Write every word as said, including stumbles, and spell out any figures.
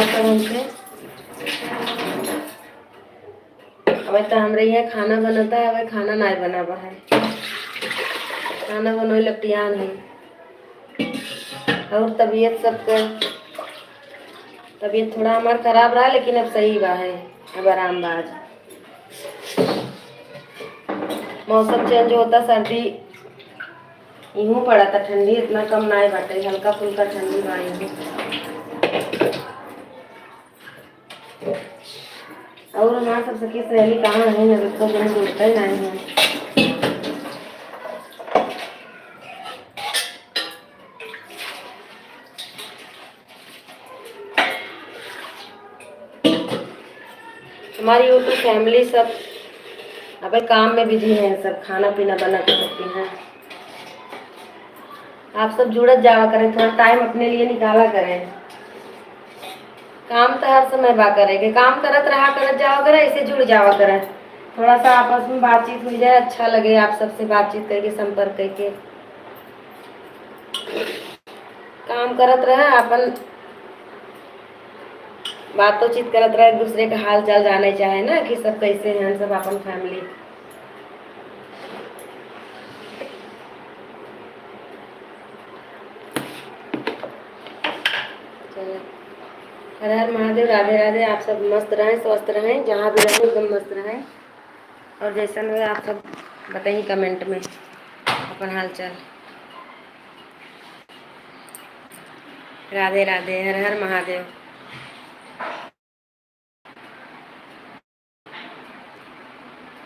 सब हमसे। अब तो हमरे यहाँ खाना बनता है, अब खाना नाहीं बनावा है, खाना बनोई लपटियान है। और तबीयत सबके, तबीयत थोड़ा हमार खराब रहा, लेकिन अब सही बा है, अब आराम बा आज। मौसम चेंज होता, सर्दी इहूँ पड़ा था, ठंडी इतना कम नाहीं बाटे, हल्का फुल्का ठंडी बा इहूँ। और हमार सब सखी सहेली कहाँ है, अभी तो जन जुड़ते नहीं है। हमारी YouTube family सब अबे काम में बिजी हैं, सब खाना पीना बना के रखती हैं। आप सब जुड़त जावा करें, थोड़ा टाइम अपने लिए निकाला करें। काम तो हर समय बा करे के, काम करत रहा, करत जावा करें, ऐसे जुड़ जावा करें। थोड़ा सा आपस में बातचीत हो जाए, अच्छा लगे आप सबसे बातचीत करके, संपर्क करके। काम करत रहे, अपन बातों चीत करत रहे, एक दूसरे के हाल चाल जाने चाहे ना कि सब कैसे हैं, सब अपन family। चलो, हर हर महादेव, राधे राधे। आप सब मस्त रहें, स्वस्थ रहें, जहाँ भी रहें एकदम मस्त रहें। और जैसन हुए आप सब बताइए comment में अपन हाल चाल। राधे राधे, हर हर महादेव।